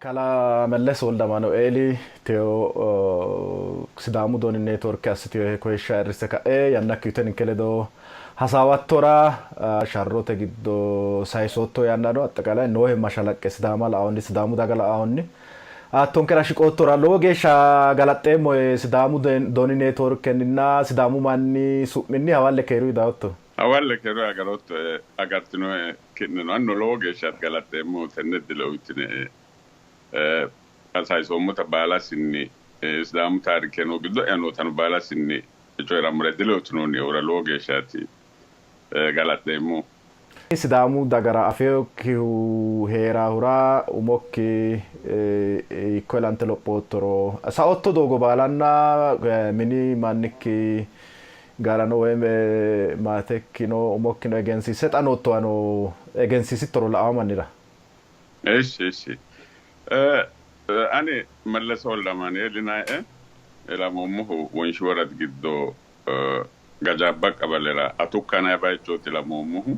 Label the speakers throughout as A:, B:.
A: Kalaa Melles Woldamaanueeli teyo Sidaamu Doni Neetworke assitinohe koyishsha ayirrisse ka'e yannakki uyite ninke ledo hasaawattora sharrote giddo sayisootto yannano axxiqalay noohe mashalaqqe Sidaama la'ahunni Sidaamu daga la'ahunni aattonkera shiqoottora lowo geeshsha galaxxeemmohe. Sidaamu Doni Neetworkenninna Sidaamu manni su'minni hawalle keeruyi dayotto.
B: Hawalle keeruyi agarottoe agartinoe ki'neno anino lowo geeshsha galaxxeemmohu tenne iddile uyitine'e sayisoommota baalasinni Sidaamu taarikeno giddo'ya nootano baalasinni coyi'rammora iddile uyitinoonniehura lowo geeshshaati galaxxeemmohu.
A: Sidaamu dagara afeokkihu hee'raahura umokki hiikko ilante lophoottoro, saootto doogo baalanna mini mannikki garano woy maatekkino umokkino egensiisse xa noottowano egensiisittoro la'awo mannira.
B: Eshi eshi. Ani Mellese Woldamaanueeli yinannie. Ilamoommohu Wonshi woradi giddo Gajaabba qabalera Atukka yinanni bayichooti ilamoommohu.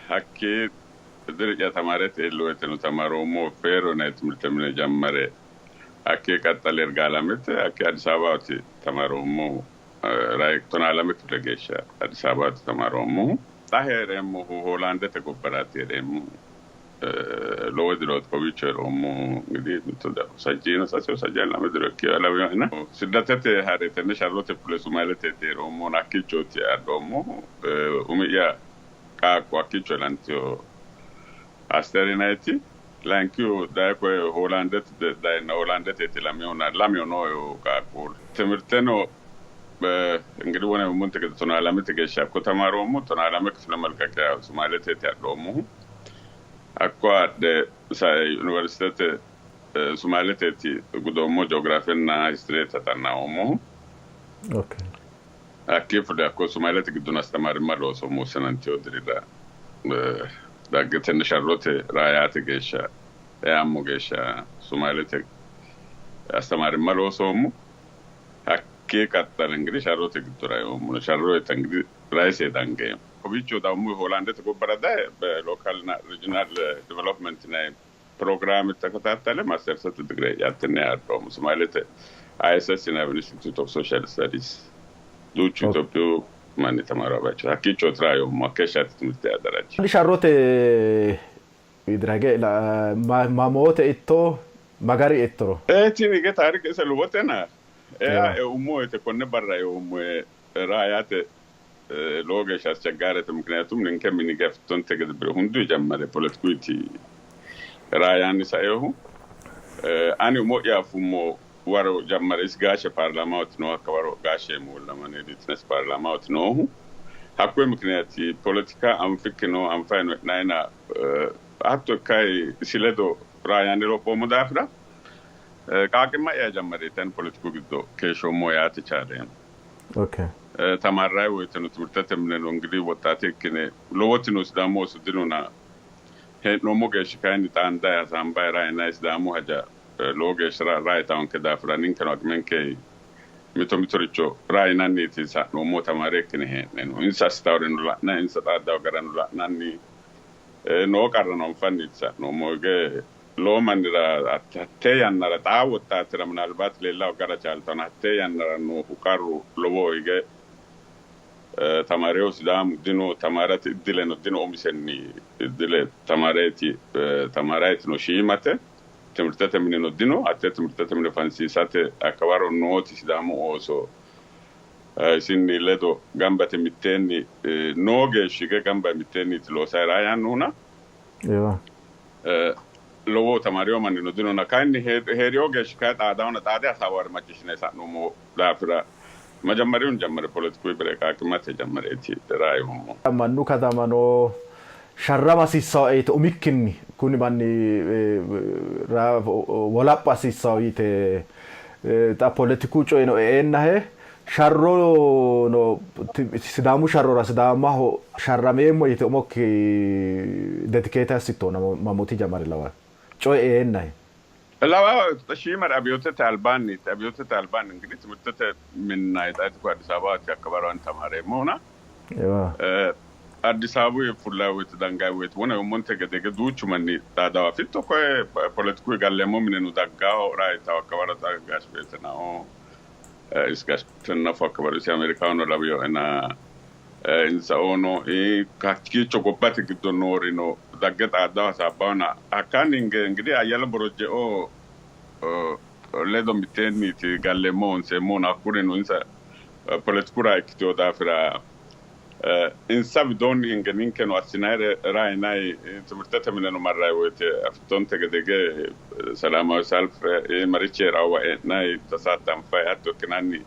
B: Hakkii diri'ya tamaarete iilli woyteno tamaroommo Feero yinanni timirte mine jammare hakkii qaxxale Irgaalamete hakkii Addis Ababaati tamaroommohu. Rayi 12 kifile geeshsha Addis Ababaati tamaroommohu. Xa hee'reemmohu Hoolaandete gobbaraati hee'reemmohu. Lowo dirooti kowiicho hee'roommohu ingidihi mitto sajjiina sase sajjiina lame diro ikkinoha lawinoena. Siddatete ha're tenne sharrote fule Sumaaleteeti hee'roommohuna hakkiichooti adhoommohu. Umi'ya qaaqqo hakkiicho ilantino Asteeri yinanniti. Layinkihu daye koye Hoolaandete dayeenna Hoolaandeteeti ilaminohuna lameho nooe qaaqquullu. Timirteno Ingidihi wona yuummonte gede tonaa lamete geeshsha hakko tamaaroommo. Tonaa lame kifile malqaqiya Sumaaleteeti adhoommohu. Hakko adhe sae yuniversitete Sumaaleteeti gudoommo jiogiraafenna histirete xannaoommohu. Hakkii fule hakko Sumaalete giddono astamaarimma loosoommo sanantino dirira dhaggetenna sharrote raayaate geeshsha eammo geeshsha Sumaalete astamaarimma loosoommo. Hakkii qaxxale ingidihi sharrote giddora eoommo. Sharroyita ingidihi raise dangeemmo. Kowiicho dawummohu Hoolaandete gobbara daye local regional development yinanni pirogiraame takatattale maastersete digire'ya hattenne adhoommo. Somaalete ISS yinanni Institute of Social Studies duuchu Itophiyu manni tamaarawo bayicho hakkiichooti rayoommo. Hakkeeshshaati timirte'ya daraji.
A: Sharrote widira hige mamoote itto magari ittoro?
B: Ee, tini hige taarike ise lowotena, ea eummo woyite konne barra eummo yee raa yaate lowo geeshsha aschaggaarete. Mikiniyatum ninke mini gafittonte gede bire hundu jammare poletikuyiti raa yaanni saehu. Ani umo'ya afummo waro jammare isi gaashe paarlaamahooti noohu, hakka waro gaashe Woldamaanueeli Tines paarlaamahooti noohu. Hakkuyi mikiniyaati poletika anfikkino anfayino hee'nayina hatto ikkayi isi ledo raa yaanni lophoommo daafira qaaqimma'ya jammareeti ani poletiku giddo keeshshoommo yaate chaaleemmo. Tamaarrayi woyteno timirtete mineno ingidihi woxxaate ikkine lowotino Sidaamu ooso dinona hee'noommo geeshshi kayinni xaandayi hasaambayi raayinayi Sidaamu haja lowo geeshsha raayitaonke daafira ninkeno aqimenke mito mitoricho raayinanniiti sa'noommo tamaare ikkine hee'neno insa assitaworeno la'nanni insa xaaddawo garano la'nanni noo qarrano anfanniiti sa'noommo. Hige lowo mannira hattee yannara xaa woxxaatira minaalbaati leellawo gara chaaltano hattee yannara noohu qarru lowoho. Hige tamarewo Sidaamu dino, tamarate iddileno dino, umisenni iddile tamareeti tamarayitino shiimate, timirtete minino dino. Hattee timirtete mine fansiisate hakkawaro nooti Sidaamu ooso isinni ledo gambate mitteenni noo geeshshi hige gamba mitteenniiti loosayira yaannohuna lowo tamarewo mannino dinona kayinni hee'riyo geeshshi kayi xaadawona xaade hasaaware macciishshine sa'noommo daafira majammarihunni jammare poletiku bire qaaqimmate jammareeti raayummo.
A: Mannu katamano sharrama hasiissawoe yite umikkinni kuni manni wolapho hasiissawo yite xa poletiku coyino e'eennahe sharrono Sidaamu sharrora Sidaamaho sharrameemmo yite umokki dedikeete assittona mamooti jammari lawahe coyi e'eennahe?
B: Lawa shiimare abiyootete albaanniiti. Abiyootete albaanni ingidihi timirtete minna yixayti ko Addis Ababaati hakka waro ani tamaareemmohuna. Addis Ababu fullayi woyte dangayi woyte wona yommonte gede duuchu manni xaadawa fitto koye poletiku galleemmo mineno daggaho raayitawo akkawara gash beetenao is gash beetenafu akkawara isi Ameerikahono lawiyoena insaono hakkiicho gobbate giddo noorino dagge xaaddawo hasaabbawona hakkaanni hinge ingidihi Ayyala Borojjeo ledo mitteenniiti galleemmo honseemmohuna hakkurino insa poletiku raa ikkitewo daafira insa widoonni hinge ninkeno assinayre raayinayi timirtete mineno marrayi woyte afittonte gede ge selaamawi salf marichi hee'raawa e'nayi tasattanfayi hatto ikkinanni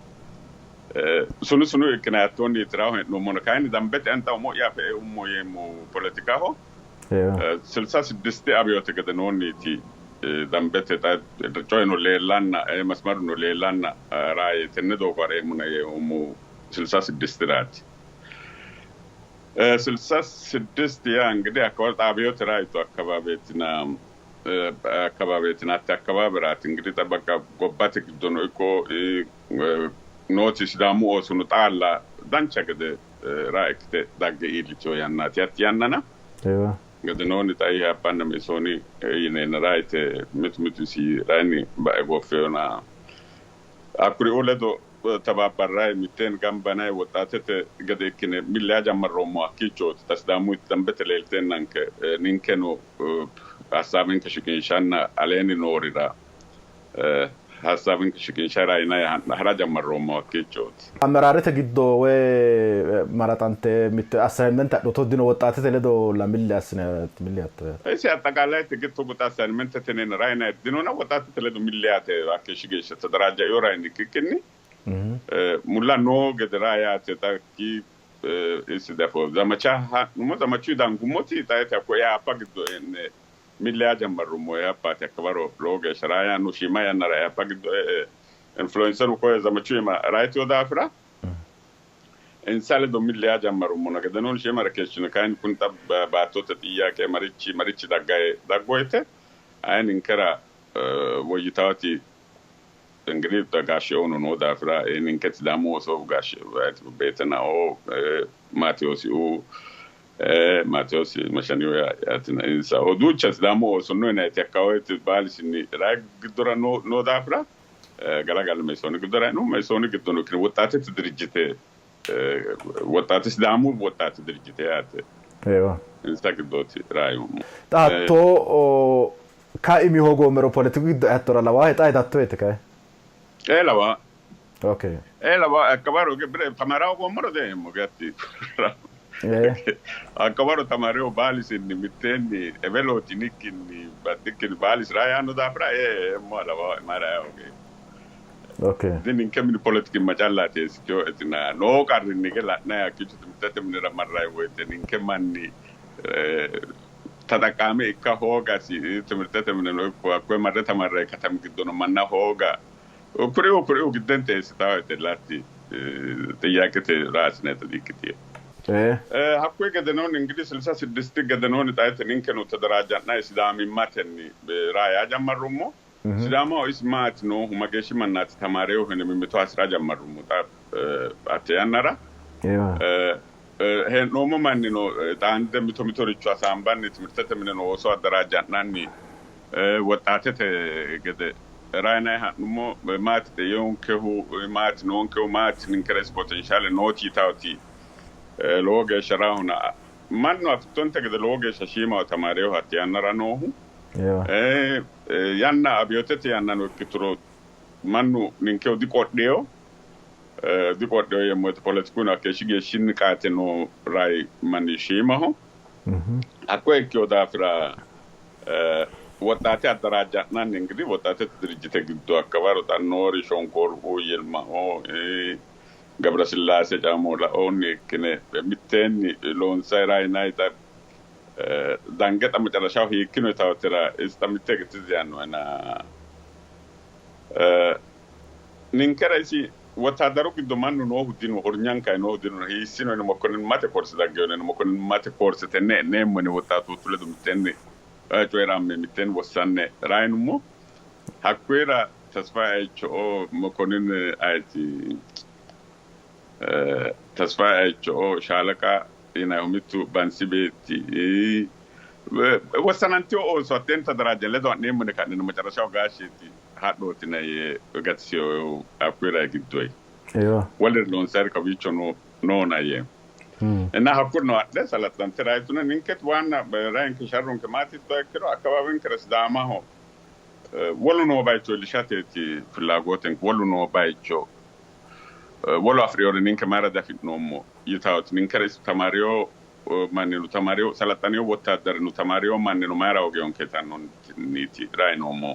B: sunu sunu ikkinayi hattoonniiti raahu hee'noommona kayinni dambete ani xa umo'ya afe eummo yeemmo poletikaho 66 abiyote gedenoonniiti dambete xa coyino leellanna masmaruno leellanna raaye tenne doogo ha'reemmona yee eummohu 66raati. 66 yaa እንግዲህ አካባቢ አብዮት ራይቱ አካባቢትና አካባቢትና አካባቢራት እንግዲህ ጠበቃ gobbate giddono ikko nooti Sidaamu oosono xaalla dancha gede raa ikkite dagge iillitewo yannaati hatti yannana gedenoonni xa IHAPanna MEISONi yineenna raayite mitu mitu isi rayinni ba'e gooffeyona hakkuriuu ledo tabaabbarrayi mitteen gambanayi woxxaatete gede ikkine milli yaa jammarroommo hakkiichooti xa Sidaamuyti dambete leelteennanke ninkeno hassaawenke shiqinshanna aleenni noorira hassaawenke shiqinshara yinayi ha'ra jammarroommo hakkiichooti.
A: Ammeraarete giddo woy maraxante mitte assignment adhitto dino woxxaatete ledo la milli assine milli yaatto yaate.
B: Isi aጠቃላይ ትግት togo assignment tenena rayina dinona woxxaatete ledo milli yaate hakkeeshshi geeshsha ተደራጀ rayini ikkikkinni mulla noo gede raa yaate xa isi dafo zamacha ha'nummo zamachu dangummoti xaete hakko EAPA giddo e'ne milli yaa jammarrummo EAPAati hakkawaro lowo geeshsha raa yaanno shiima yannara EAPA giddo e'e influenceru koye zamachu iima rayitewo daafira insa ledo milli yaa jammarummona gedenoonni shiimare keeshshino kayinni kuni xa baattote xiyyaqe marichi marichi daggaye daggu woyte ayi ninkera woyyitawoti እንግዲህ gaashsheono noo daafira ninke Sidaamu ooso gaashshe beetenao Maatewosiu Maatewos Mashaniyo yaatina insa duucha Sidaamu ooso no yinayiti hakkawoyte baalisinni raa giddora noo daafira galagalle MEISONi giddora e'nummo MEISONi giddono ikkine woxxaatete dirijjite woxxaate Sidaamu woxxaate dirijjite yaate insa giddooti raayummo.
A: Xa hattoo kaimi hoogoommero poletiku giddo eattora lawaahe xa hedatto woyte kayi?
B: Ee lawa.
A: Okay.
B: Ee lawa hakkawaro tamara hogoommoro deemmo gatti. Hakkawaro tamareho baalisinni mitteenni ewelooti yinikkinni baddikkinni baalisi raa yaanno daafira ee eemmoha lawa mayira ea hoogeemmo.
A: Okay.
B: Ninke mini poletikimma callaati eessitinoetina noo qarrinni hige la'nayi hakkiicho timirtete minira marrayi woyte ninke manni tadaqqaame ikka hoogasi timirtete mineno ikko hakkoye marre tamarrayi katami giddono manna hooga kuriuu kuriuu giddente eessitawote latti xiyyaaqete raasineta dikkitino. Hakkuyi gedenoonni ingidihi 66 gedenoonni xaete ninkeno tederaajja'nayi Sidaamimmatenni raa yaa jammarrummo. Sidaamaho isi maati noohu mageeshshi mannaati tamaareehu yine mimmito hasi'ra jammarrummo xa hatte yannara. Hee'noommo mannino xaande mito mitoricho hasaambanni timirtete mineno ooso addaraajja'nanni woxxaatete gede rayinayi ha'nummo maati xe'inonkehu maati noonkehu maati ninkera isi potenshaale nooti yitawoti lowo geeshsha raahuna mannu afittonte gede lowo geeshsha shiimaho tamaareehu hatte yannara noohu. Yanna abiyotete yannano ikkituro mannu ninkehu diqodheyo diqodheyo yeemmo woyte poletikuno hakkeeshshi geeshshinni qaate noo rayi manni shiimaho. Hakkoye ikkewo daafira woxxaate addaraajja'nanni ingidihi woxxaatete dirijjite giddo hakkawaro xa noori Shonkoorqu, Yilmao, Gabrasillaase Caamolaoonni ikkine mitteenni loonsayi rayinayi xa dange xa macarashaho hiikkino yitawotera isi xa mitte hige tizzi yaannoena ninkera isi wottaaddaru giddo mannu noohu dino hornyankayi noohu dino hiissino yine mokkonimmate korse daggino yine mokkonimmate korse tenne e'neemmo yine wottaatootu ledo mitteenni coyi'ramme mitteenni wossanne rayinummo hakkuyira Tasfaye Ayicho'o Mokonnin ayeti Tasfaye Ayicho'o Shaalaqa yinannihu mittu Bansi beetti wossanantino ooso hatteen tadaraajjen ledo ha'neemmo yine ka'nino macarashaho gaashsheeti hadhootina yee gatisinohu hakkuyira giddoyi. Wolere loonsayiri kawiicho noona yee. እና hakkurino adhe salaxxante rayituna ninke waanna rayinke sharronke maati yittuha ikkiro akkabaabinkera Sidaamaho wolu noo bayicho iillishateeti fillaagotenke wolu noo bayicho wolu afi'rinore ninke mayira diafi'noommo yitawooti ninkera isi tamaariyo mannino tamaariyo salaxxaniyo wottaaddarino tamaariyo mannino mayira hoogeyonke yitannonniiti rayinoommo.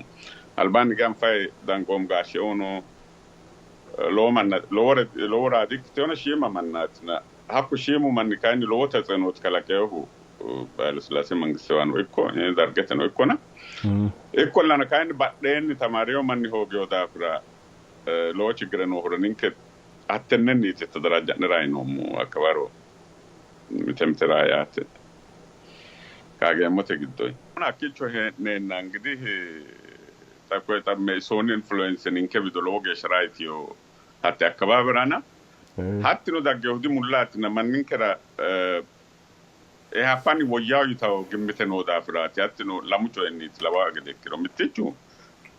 B: Albaanni ganfayi dangoom gaashsheono lowo manna lowore lowo raadi ikkiteona shiima mannaatina hakku shiimu manni kayinni lowo tetsenooti kalaqeehu Haile mangistewano ikko Dargeteno ikkona ikkollana kayinni badheenni tamaariyo manni hoogeyo daafira lowo chiggire noohura ninke hattennenniiti tederajja'ne rayinoommo hakkawaro mite mite raa yaate kaageemmote giddoyi. Hakkiicho hee'neenna እንግዲህ xa koye xa Meisoni influence ninke wido lowo geeshsha rayitiyo hatte akkabaabirana hattino daggehu dimullaatina manninkera happanni woyyawo yitawo gimmite noo daafiraati hattino lamu coyinniiti lawa gede ikkiro mittichu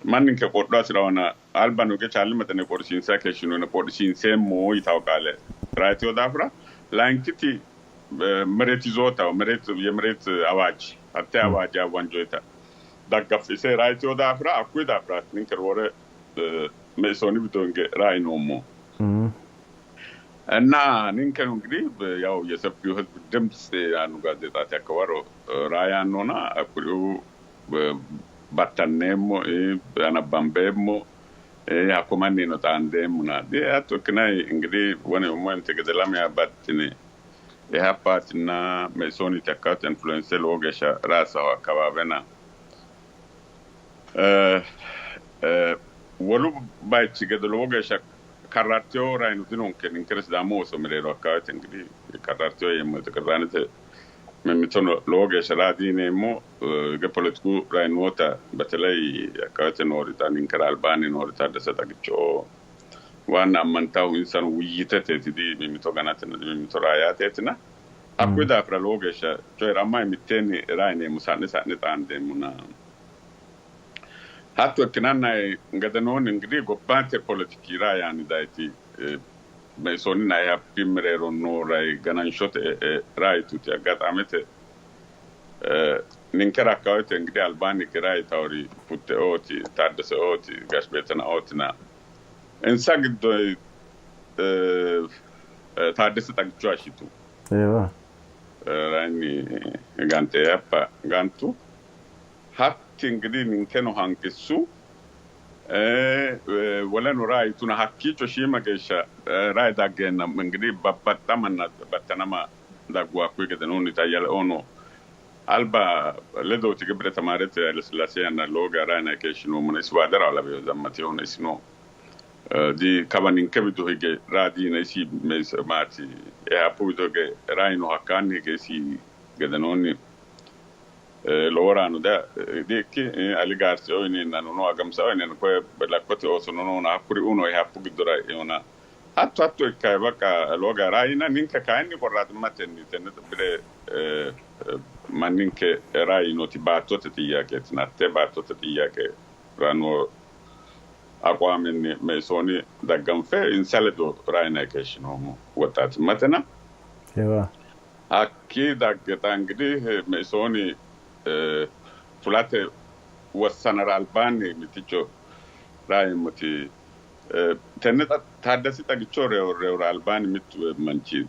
B: manninke qodho hasi'rawana alba nuge caalli maxane qodhisiinsa keeshshinoona qodhisiinseemmo yitawo qaale rayitiyo daafira layinkiti መሬት ይዞታው መሬት የመሬት አዋጅ hatte አዋጅ አዋንጆይታ daggafise rayitiyo daafira hakkuyi daafiraati ninke roore Meisoni wido hinge rayinoommo እና ninkeno እንግዲህ ያው የሰፊው ሕዝብ ድምፅ ያኑ ጋዜጣቲ hakkawaro ራያኖና akkuriu battanneemmo anabbambeemmo hakko mannino xaandeemmona hatto ikkinayi እንግዲህ wone umoente gede lamewa battine ኢህአፓትና መኢሶኒቲ አካባቢ influence lowo geeshsha raasaho akkabaabena wolu bayichi gede lowo geeshsha karraarteyo rayino dinonke ninkera Sidaamu ooso mereero akkawaate እንግዲህ karraarteyo yeemmo ቅራኔte mimmito lowo geeshsha raa diineemmo ge poletiku rayinoota በተለይ akkawaate noorita ninkera albaanni noori Taaddese Xagicho waanna ammantahu insano wuyyiteteeti di mimmito ganatena di mimmito raayaateetina hakkuyi daafira lowo geeshsha coyi'rammayi mitteenni rayineemmo sa'ne sa'ne xaandeemmona hatto ikkinanna gedenoonni እንግዲህ gobbate poletiki raayaani dayiti Meisonina ኢህአፒ mereero noo ray gananshote e'e raayituti aggaxamete ninkera akkawete እንግዲህ albaanni higge raayitawori Futteooti Taaddeseooti Gashbeetanaootina insa giddo Taaddese Xagicho ashitu rayinni gante yappa gantu hatti እንግዲህ ninkeno hanqissu woleno raayituna hakkiicho shiima geeshsha rayi daggeenna እንግዲህ babbaxxamanna battanama daggu hakkuyi gedenoonni Tayyaleono alba ledooti gibire tamaarete Haile yanna lowo geya rayina keeshshinoommona isiwa adarawa laweyo zammatehona isino di kawa ninke wido hige raadiina isi maati EHAPU wido hige raayino hakkaanni hige isi gedenoonni lowo raano di ikki Ali Gaarseo yineennano no Agamsao yineenna koye lakkote oosono noona hakkuri uno EHAPU giddora e'eona hatto hatto ikkayi baqa lowo geya raayina ninke kayinni qorraaximmatenni tenne bire manninke raayinoti baattote xiyyaaqeetina hatte baattote xiyyaaqera noo aqwaamenni Meisoni dagganfe insa ledo raayinayi keeshshinoommo woxxaatimmatena hakkii dagge xa እንግዲህ Meisoni fulate wossanara albaanni mitticho raayeemmoti tenne Taaddasi Xagicho reyora albaanni mittu manchi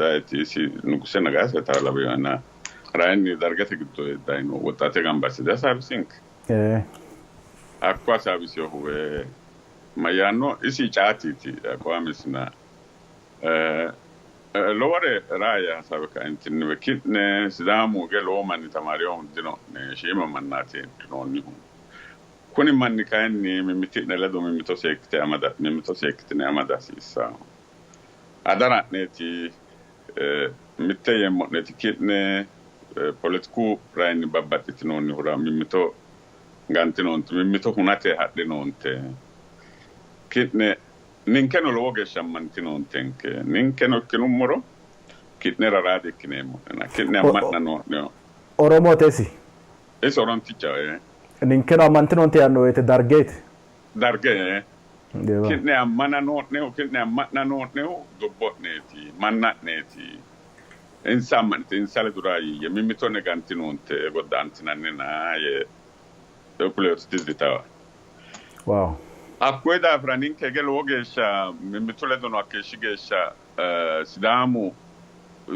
B: raayiti isi Nuguse Nagaasa laweyona rayinni Dargete giddo dayino woxxaate gamba asse dihasaawisinke hakku hasaawiseyohu mayyaanno isi caatiiti aqwaamesina lowore raaya hasaawe kaentinniwe ki'ne Sidaamu ge lowo manni tamaariyohu dino'ne shiima mannaati heedhinoonnihu kuni manni kayinni mimmiti'ne ledo mimmito seekkite amada mimmito seekkitine amada hasiissanno adara'neeti mitte yeemmo'neti ki'ne poletiku rayinni babbaxxitinoonnihura mimmito gantinoonte mimmito hunate hadhinoonte ki'ne ninkeno lowo geeshsha ammantinoontenke ninkeno ikkinummoro Ki'nera raadi ikkineemmo'nena ki'ne amma'na noo'neho.
A: Oromote isi.
B: Isi Orontichaho ee.
A: Ninkeno ammantinoonte yaanno woyte Dargeeti.
B: Darge ee. Ki'ne ammana noo'nehu, ki'ne amma'na noo'nehu dubbo'neeti, manna'neeti. Insa amma'nite insa ledo raa yiiyye, mimmito'ne gantinoonte, godda'antinannina yee kuleyooti tizitawa.
A: Wow.
B: Hakkuyi daafira ninke hige lowo geeshsha mimmitu ledono hakkeeshshi geeshsha Sidaamu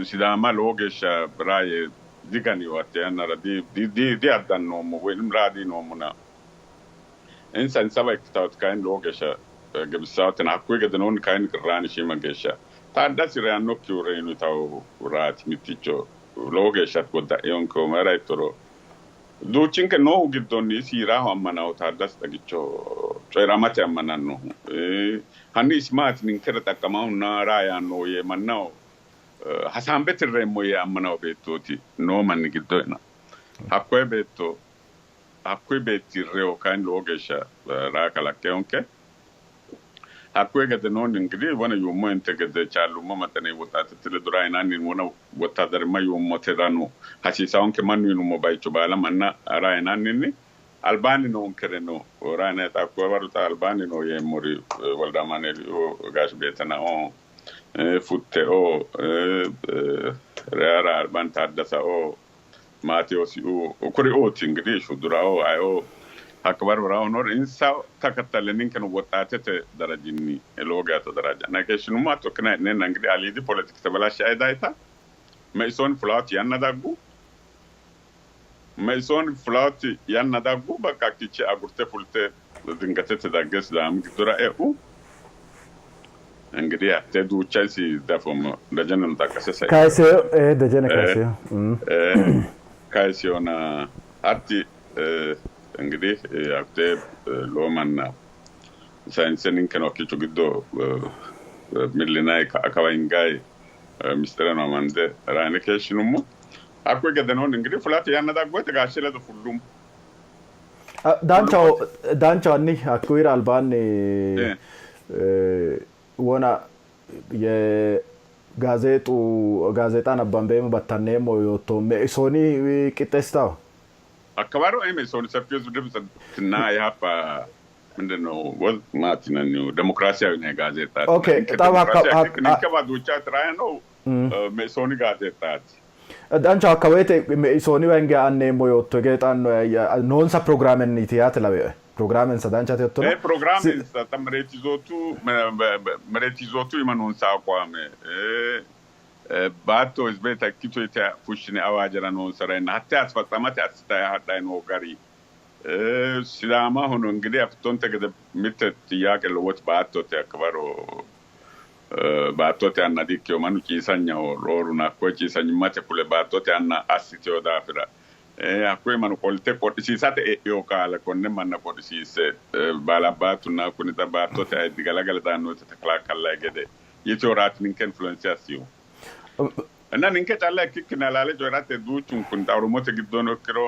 B: Sidaama lowo geeshsha raa yee diganiyo hatte yannara diaddannoommo woy raa diinoommona. Insa insawa ikkitawoti kayinni lowo geeshsha gebissaawotena hakkuyi gedenoonni kayinni qirraani shiima geeshsha Taaddasi reyannokkihu reyino yitawo raati mitticho lowo geeshsha godda'eyonkeho mayira yittoro duuchinke noohu giddonni isi Yiraaho ammanaho Taaddasi xagichoho coyi'ramate ammanannohu. Hanni isi maati ninkera xaqqamahunna raa yaannohu yee mannaho hasaambe tirreemmo yee ammanawo beettooti noo manni giddo ena. Hakkoye beetto Hakkuyi beetti reyo kayinni lowo geeshsha raa kalaqqinonke. Hakkuyi gedenoonni ingidihi wona yuummohente gede chaallummo maxine woxaatete ledo rainanni wona wottaadarimma yuummoterano hasiisawonke mannu yinummo bayicho baala manna rainanninni albaanni noonkereno rainanni xa hakkuyi waro xa albaanni noo yeemmori Wolde Amaanueelioo, Gaashe Beetanao, Futteo, Reyara albaanni Taaddasaoo, Maatewoosiuu kuriuuti ingidihi Shudduraoo ayeoo hakka waro raho noori insa takattale ninkeno woxxaatete darajinni lowo geya tadaraaja'nanni keeshshinummo. Hatto ikkine hee'neenna ingidihi aliidi poletiki tebelashshae dayita Meisooni fulaati yanna daggu. Meisooni fulaati yanna daggu bakka hakkiichi agurte fulte dingatete dagge Sidaami giddora e'u. Ingidihi hatte duucha isi diafoommo Dejeneno xaqqase sai.
A: Kayiseyo ee Dejene Kayiseyo.
B: Kayiseyona hatti ingidihi hatte lowo manna sayinse ninkeno hakkiicho giddo millinayi ka'a kawa hingayi misxireno amande raine keeshshinummo. Hakkuyi gedenoonni ingidihi fulate yanna daggu woyte gaashshe ledo fullummo.
A: Danchaho, danchaho hanni hakkuyira albaanni wona gaazeexu gaazeexa nabbambeemmo battanneemmo yootto Meisooni qixxeessitawo?
B: Hakkawaro Meisooni Seffiyu Hizbi Dimtse tinna ኢህአፓ ምንድን ነው ወዝ ማት yinannihu demokiraasiyaho yinanni gaazeexaati.
A: Okay,
B: Ninke
A: xa hakka
B: demokiraasiya ikkikki ninkewa duucha tiraaye no Meisooni gaazeexaati.
A: Danchaho hakka woyte Meisooniwa hinge anneemmo yootto hige xaanno noonsa pirogiraamenniiti yaate lawinoe. Pirogiraamensa danchate yoottono.
B: Pirogiraamensa xa mereet yizootu mereet yizootu iima noonsa aqwaame baatto hizibeta ikkito yite fushshine awaajera noonsarenna hatte asfatsamate assitayi hadhayi noo gari Sidaamahono ingidihi afittonte gede mitte tiyyaaqe lowoti baattote hakka waro baattote anna dikkino mannu ciisanyaho rooruna hakkoye ciisanyimmate fule baattote anna assitino daafira hakkuyi manu qolte qodhisiisate e'ino qaale konne manna qodhisiisse baalabbaatunna kuni xa baattote ayiddi galagale daanno yite takalaakkallay gede yitinoraati ninke influense assinohu. እና ninke calla ikkikkinni halaale coyi'rate duuchunkunni xa Oromote giddono ikkiro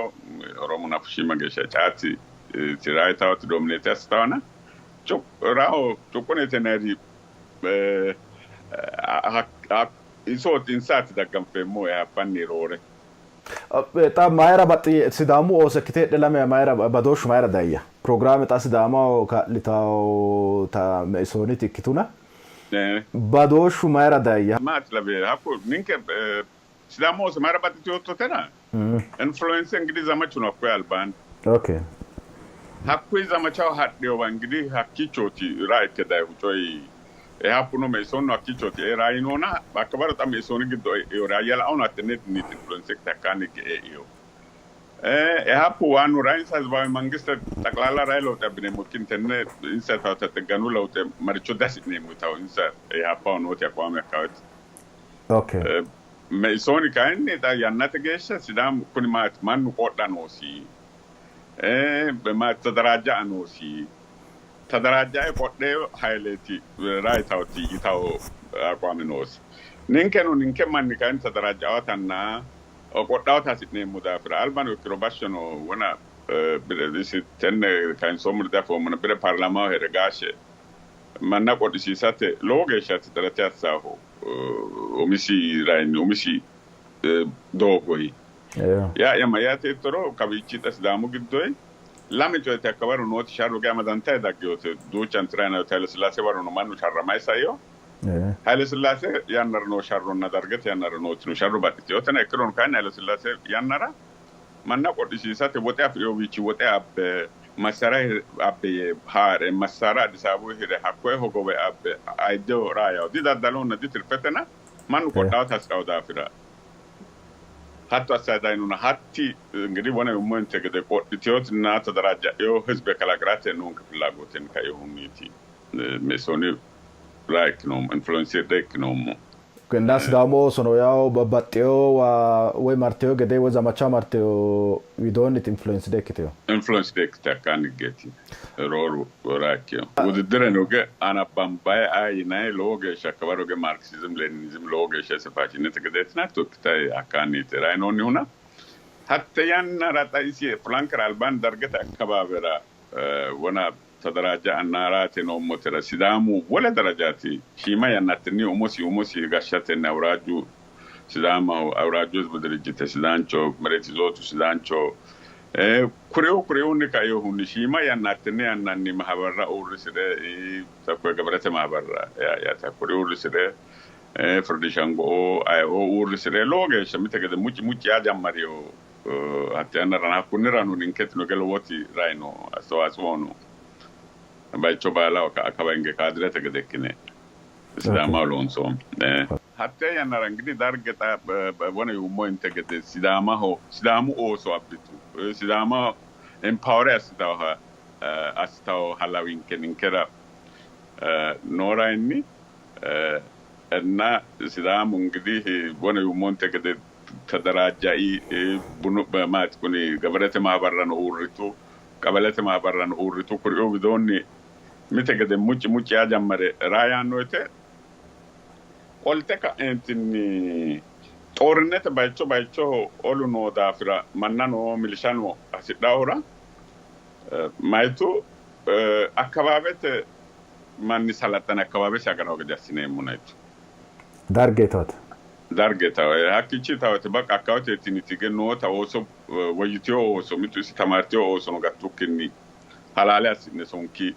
B: Oromo nafu shiima geeshsha caati tiraayitaawoti domineeti assitawana raho cuqqunete yinayiri isooti insaati dagganfeemmohu haffanni roore.
A: Xa mayira baxxi Sidaamu ooso ikkite heedhe lame mayira badooshshu mayira dayya? Pirogiraame xa Sidaamaho kaa'litawota Meisooniti ikkituna badooshshu mayira dayya?
B: Maati lawihe? Hakku ninke Sidaamu ooso mayira baxxiti yoottotena? Influence ingidihi zamachu no hakkuyi albaanni.
A: Okay.
B: Hakkuyi zamachaho hadhiyowa ingidihi hakkiichooti raa ikke dayihu coyi. Hakkuno Meisoonino hakkiichooti ee raa yinohuna hakka waro xa Meisooni giddo e'iyori Ayyala''ono hattenneeti influence ikkite hakkaanni higge e'iyo. ኢህአፓ ዋኑ ራይ insa ህዝባዊ መንግስት ጠቅላላ ራይ ለውጥ abbineemmo ikkin tenne insa yitawota xigganu lewuxe maricho dihasi'neemmo yitawo insa ኢህአፓው nooti aqwaame hakkawoyte.
A: Okay.
B: Meisooni kayinni xa yannate geeshsha Sidaamu kuni maati mannu qodha noosi maati tadaraajja'a noosi tadaraajjae qodhe hayileeti raa yitawoti yitawo aqwaame noosi. Ninkeno ninke manni kayinni tadaraajja'awatanna qodhaawota hasi'neemmo daafira albano ikkiro bashshono wona isi tenne kayinsoommori diafoommona bire paarlaamaho hee're gaashe manna qodhisiisate lowo geeshsha xirate assaahu Umisi rayinni umisi doogoyi yaa'ya mayyaate yittoro kawiichi xa Sidaamu giddoyi lame coyeti hakka waro nooti sharro ge amadantayi daggeyote duuchanti rayina Haile Sillaase waro no mannu sharramayi saino. Haile Sillaase yannara noo sharronna Dargete yannara nootino sharro baxxiteyotena, ikkirono kayinni Haile Sillaase yannara manna qodhisiisate woxe afi'reyowiichi woxe abbe massara abbe yee haa're massara Addis Ababu hire hakkoye hogowe abbe ayiddeho raayaho didaddalonna ditirfetena mannu qodhawote hasi'rawo daafira hatto assayi dayinona hatti እንግዲህ wona yummoyinte gede qodhiteyotinna ተደራጃኤዮ ህዝብ kalaqirate noonke ፍላጎትን kainohunniiti Mesooni raa ikkinoommo influence ikkinoommo.
A: እና Sidaamu oosono yaw babbaxxeyowa woy marteyo gede woy zamacha marteyo widoonniti influence ikkiteyo.
B: Influence ikkite hakkaanni higgeeti rooru raa ikkeyo. Wudiddire ge anabbambaye ayi yinayi lowo geeshsha akkabaro ge Marksizim Leninizim lowo geeshsha ise faashinete gedeetina hatto ikkitayi hakkaanniiti rayinoonnihuna. Hatte yannara xa isi fulankera albaanni Dargete akkabaabera wona ተደራጀ አናራቴ noommotera Sidaamu wole darajaati shiima yannattenni umosi umosi gashshatenni awuraajju Sidaamaho awuraajju hizbu dirijjite sidaancho mereeti yizootu sidaancho kuriuu kuriuunni kainohunni shiima yannattenni yannanni mahabarra uurrisire takkoye gabarete mahabarra yaate hakkuri uurrisire firdi shango'oo ayeoo uurrisire lowo geeshsha mite gede mucci mucci yaa jammariyo hatte yannara hakkunnirano ninketino ge lowoti rayino አስተዋጽኦ ነው bayicho baalaho kawa hinge kaadirete gede ikkine Sidaamaho loonsoommo. Hatte yannara እንግዲህ Darge xa wona yummoyinte gede Sidaamaho Sidaamu ooso abbitu Sidaama empower assitawoha assitawo halawinke ninkera noorayinni እና Sidaamu እንግዲህ wona yummonte gede ተደራጃኢ bunu maati kuni gabarete maabarrano uurritu qabalete maabarrano uurritu kuriuu widoonni mite gede mucci mucci yaa jammare raa yaanno woyte qolte ka'eentinni xoorinnete bayicho bayichoho olu noo daafira mannano milishano hasidhahura mayitu akkabaabete manni salaxane akkabaabesi agarawo gede assineemmo nayitu.
A: Dargeetooti.
B: Dargeta hakkichi tawete baqa akkawateetiniti ge noota ooso woyyiteyo ooso mitu isi tamaarteyo oosono gattukkinni halaale assi'ne sonki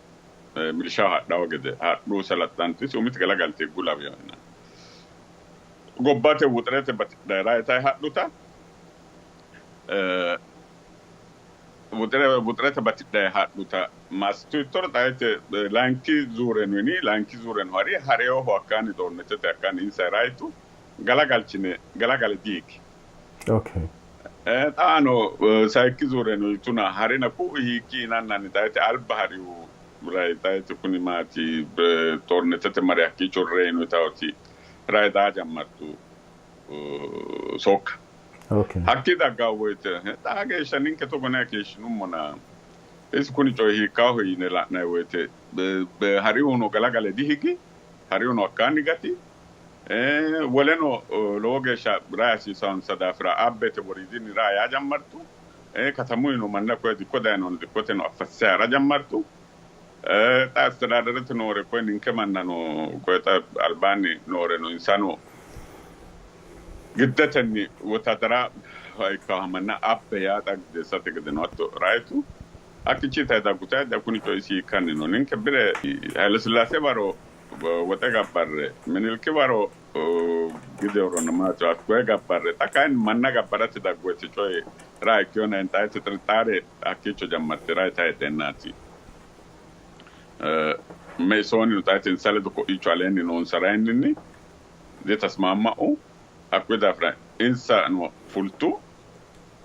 B: milishaho hadhawo gede hadhu salaxxantu isi umiti galagalte gulawiyoina gobbate wuxirete batidhayi rayitayi hadhuta wuxirete batidhayi hadhuta massitu yittoro xayete layinki zuureno yini layinki zuureno hari hareyoho hakkaanni xoornetete hakkaanni insa rayitu galagalchine galagale diigi. Xaano sayikki zuureno yituna harina ku'u hiikki yinannanni xayete alba harihu rayi xayete kuni maati xoornetete mare hakkiicho reyino yitawoti rayi daa jammartu sokka. Hakkii daggawo woyte xaa geeshsha ninke togo yinayi keeshshinummona isi kuni coyi hiikkaho yine la'nayi woyte harihuno galagale dihigi harihuno hakkaanni gati woleno lowo geeshsha rayi hasiisaonsa daafira abbete woriidinni raa yaa jammartu katamuyino manna koye dikko dayinono dikkoteno affasse hara jammartu xa astedaaderete noore koye ninke mannano koye xa albaanni nooreno insano giddetenni wotaadara ikkaha manna abbe yaa xa giddeessate gedeno hatto rayitu hakkichi tayi dagguta kuni coyi isi hiikkanni no ninke bire Haile Sillaase waro woxe gabbarre Minilki waro gide horonna maati hakkoye gabbarre xa kayinni manna gabbarate daggoyte coyi raa ikkeyona inxaayete xirixaare hakkiicho jammarte rayi heedheennaati Meesoonino xaayete insa ledo ko'iicho aleenni noonsa rayinninni ditasmamma'u hakkuyi daafira insano fultu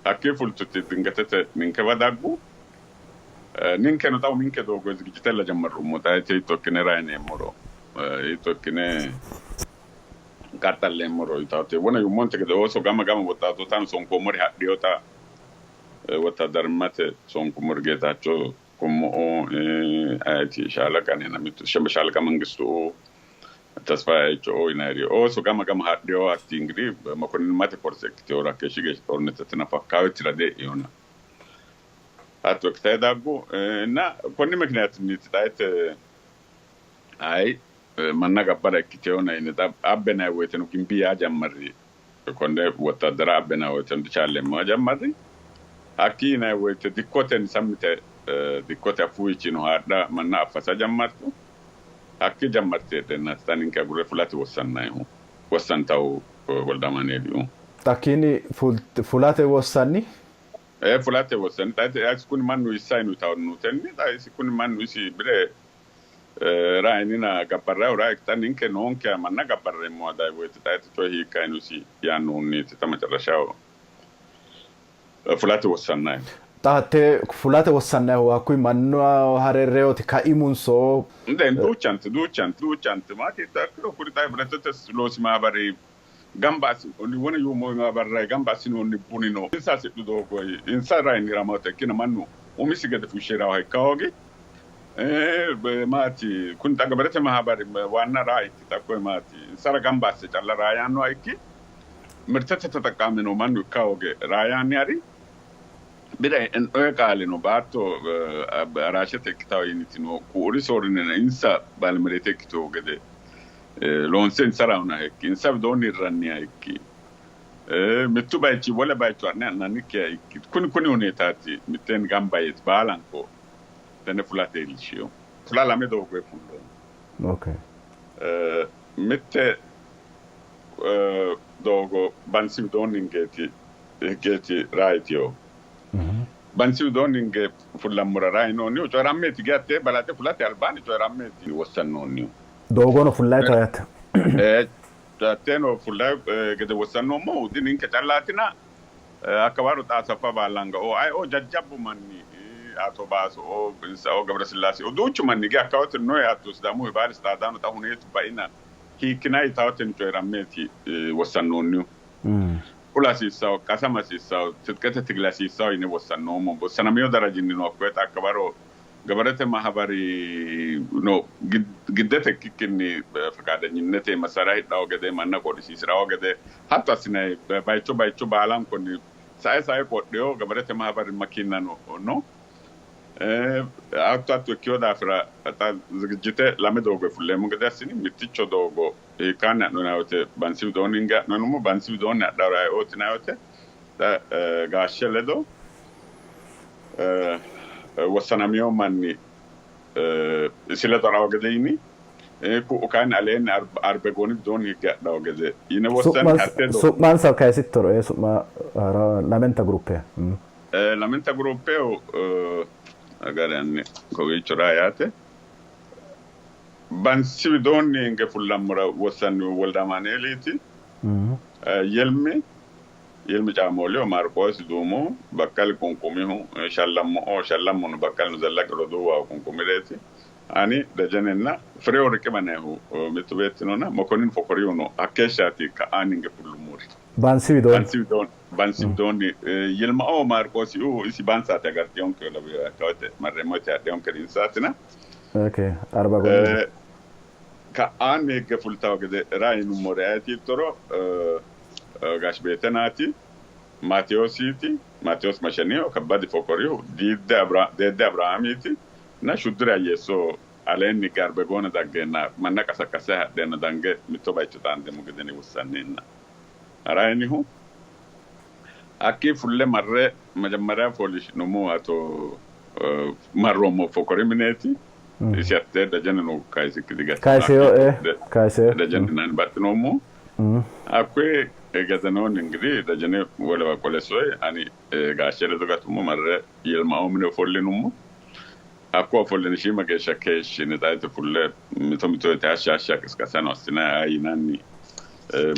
B: hakkii fultuti dingatete ninkewa daggu ninkeno xa uminke doogo zigijitella jammarrummo xaayete hiitto ikkine rayineemmoro hiitto ikkine qaxxalleemmoro yitawote wona yummonte gede ooso gama gama woxaatootano sonkoommori hadhiyota wotaadarimmate sonkummori Geetacho kummo'o ayeti shaalaqa nena mittu shaalaqa Mangistu'o Tasfaye yinayiri ooso gama gama hadhiyo hatti እንግዲህ መኮንንማte korse ikkiteyo rakkeeshshi geeshsha ጦርነትete nafa akkaawetira de'iyona hatto ikkitayi daggu እና konni ምክንያትኒiti xaayete ayi Manna gabbara ikkiteyoona yine xa abbinanni woyteno gimbi yaa jammarri. Konne wottaaddara abbinanni woyteno dichaalleemmo yaa jammarri. Hakkii yinanni woyte dikkotenni sammite dikkote affuwiichino haadha manna affasa jammartu. Hakkii jammarte heedheennaati xa ninke agurre fulate wossannannihu, wossantahu Woldamaaneeliuu.
A: Hakkiinni fulate wossanni?
B: Ee, fulate wossanni. Xa isi kuni mannu hiissayino yitannotenni xa isi kuni mannu isi bire rainina gabbarrayo ra xa ninke noonkeha manna gabbarreemmoha dayi woyte xa iti coyi hiikkayino isi yaannohunniiti xa macarrashaho fulate wossannayihu.
A: Xa hatte fulate wossannayihu hakkuyi mannu hare reyote kaimunso?
B: Duuchanti duuchanti duuchanti maati ikkiro kuri xa hibretete loosi maabari gamba assinoonni wona yuummo maabarra gamba assinoonni buni no. Insa hasidhu doogoyi insa rayinni ramote ikkina mannu umisi gede fushshi'raha ikka hoogi. Maati kuni xa gabarete mahabari waanna raa ikki xa koye maati insara gamba asse calla raa yaannoha ikki mirtete tataqqamino mannu ikka hooge raa yaanni hari bire en'oye qaalino baatto araashete ikkitawo yinitino ku'uri soorrinena insa baalimerete ikkitowo gede loonse insara huna ikki insa widoonni hirranniha ikki mittu bayichi wole bayicho ha'ne ha'nannikkiha ikki kuni kuni huneetaati mitteenni gamba yeeti baalanko tenne fulate iillishino. Fula lame doogoyi fulloonni. Mitte doogo Bansi widoonni hingeeti higgeeti raayitiyo. Bansi widoonni hinge fullammora raayinoonnihu coyi'rammeeti geatte balaxe fulate albaanni coyi'rammeeti wossannoonnihu.
A: Doogono fullayita yaate.
B: Hatteeno fullayi gede wossannoommohu dininke callaatina hakka waro xa Asaffa Baallangao ayeoo jajjabbu manni Ato Baaso'o Insao Gabresillaaseo duuchu manni ge hakkawote no yaatto Sidaamu Hibaaris xaadaano xa huneetu baina hiikkinayi yitawotenni coyi'rammeeti wossannoonnihu. Fula hasiissawo, qasama hasiissawo, titqete tigile hasiissawo yine wossannoommo. Wossanamino darajinnino hakkoye xa hakka waro Gabarete mahabari no giddete ikkikkinni faqaadanyinnete massaara hidhawo gede manna qodhisiisi'rawo gede hatto assinayi bayicho bayicho baalankonni sae sae qodhiyo gabarete mahabari makiinnano no. Hatto hatto ikkiyo daafira xa zigijjite lame doogo fulleemmo gede assini. Mitticho doogo hiikkaanni ha'no yinanni woyte Bansi widoonni hinge ha'no yinummo. Bansi widoonni hadhawori ayeooti yinanni woyte xa Gaashshe ledo wossanamino manni isi ledo ha'rawo gede yini. Ku'u kayinni aleenni Arbegooni widoonni higge hadhawo gede yine wossanni. Hattee doogo.
A: Su'mansa kayisittoro, su'ma lamenta guruppe.
B: Lamenta guruppehu agari hanni kowiicho raa yaate. Bansi widoonni hinge fullammora wossannihu Woldamaaneeliiti. Yelmi Yilmi Caamooliho, Maarqoosi Duumoho, Bakkali Qunqumihu, Shallammo'o, Shallammono Bakkalino Zellaqi roduuwaho qunqumireeti. Ani, Dejenenna Firewu Riqimanehu mittu beetti noona, Mokonnin Fokorihuno hakkeeshshaati ka'aanni hinge fullummori.
A: Bansi widoonni.
B: Bansi widoonni, Bansi widoonni Yilmao Maarqoosiuu isi Bansaati agartiyonke lawiyo hakkawote marreemmo yite hadhiyonkeri insaatina.
A: Okay, Arba Gondi.
B: Ka'aanni higge fultawo gede rayi yinummori ayeti yittoro, Gash Beetenaati, Maatewoosiiti, Maatewoos Mashaniho, Kabbadi Fokorihu, Diidde Deedde Abirahaamiiti nna Shuddure Ayyeesso aleenni higge Arbegoona daggeenna manna qasaqqasse hadheenna dange mitto baycho xaandeemmo gedeni wossanneenna Harayinihu. Hakkii fulle marre majammarya fooliishshi'nummohu Ato marroommo Fokori mineeti. Isi hattee Dajeneno kayisikki digatino.
A: Kayiseyo, ee, kayiseyo.
B: Dajene yinanni baxxinoommo. Hakkuyi gedenoonni ingidihi Dajene wolewa qole soyi, ani gaashshe ledo gatummo, marre Yilmao mine ofollinummo. Hakko ofolline shiima geeshsha keeshshine xaate fulle mito mito woyte hashsha hashsha qisqasano assinanni ayi yinanni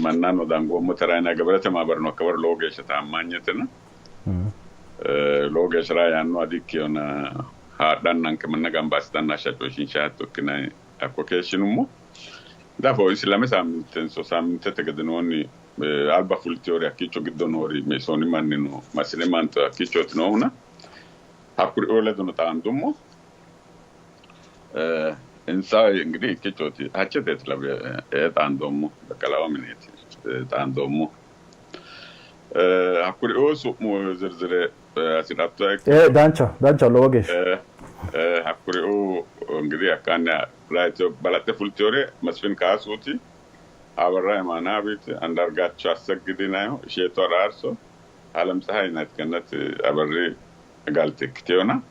B: mannano dangoommo tarayina Gabarete maabarino hakka waro lowo geeshsha taammaanyetena lowo geeshsha raa yaannoha dikkinona haadhannanke manna gamba assitanna hashsha coyishiinshayi hatto ikkinanni hakko keeshshinummo. Dafo isi lame saammintenso saammintete gedenoonni alba fultinori hakkiicho giddo noori Meesooni manni no, massine manto hakkiichooti noohuna hakkuri'oo ledono xaandummo. Insa ingidihi ikkichooti hacheteeti lawe xaandoommo, Baqqalawa mineeti xaandoommo. Hakkuri'oo su'mu zirzire hasi'rattoha ikkiro.
A: Danchaho, danchaho lowo geeshsha.
B: Hakkuri'oo ingidihi hakkaanni Raayiteo balaxxe fultiyore Masfin Kaasuuti, Abarra Imaanaabiti, Andargaacho Asseggidi yinayiho, Isheetu Araarso, Alemtsehay yinayiti Genneti Abarri galte ikkiteyona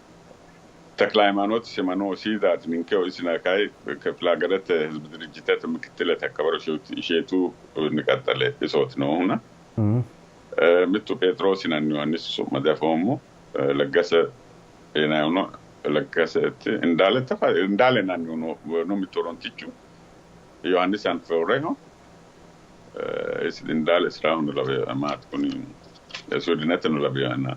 B: Teklehaymaanoot Simano Siidaati ninkeho isina kay kifile hagerete hizbi dirijjitete mikittilete hakkawaro Isheetu niqaxxale isooti noohuna. Mittu Pheexiroosi yinannihu annisi su'ma diafoommo. Leggese yinannihuno Leggeseti Indaale Tafa Indaale yinannihu no mittu Orontichu Yohaannisi Anfooreho. Isi Indaale Israahuno laweyo maati kuni Suudineteno laweyo.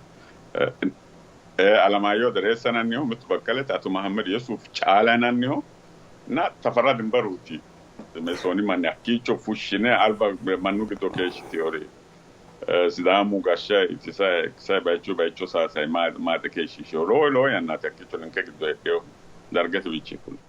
B: Alamaayyo Dereessa yinannihu mittu Baqqalete Ato Mahammed Yesuuf Caala yinanniho na Tafarra Dimbaruuti. Mesooni manni hakkiicho fushshine alba mannu giddo keeshshitiyori Sidaamu gashsha itisay ikkisay bayicho bayicho saasay maaxe keeshshiishiyo lowo lowo yannaati hakkiicho ninke giddo heedheyo dargete wiichi kuni.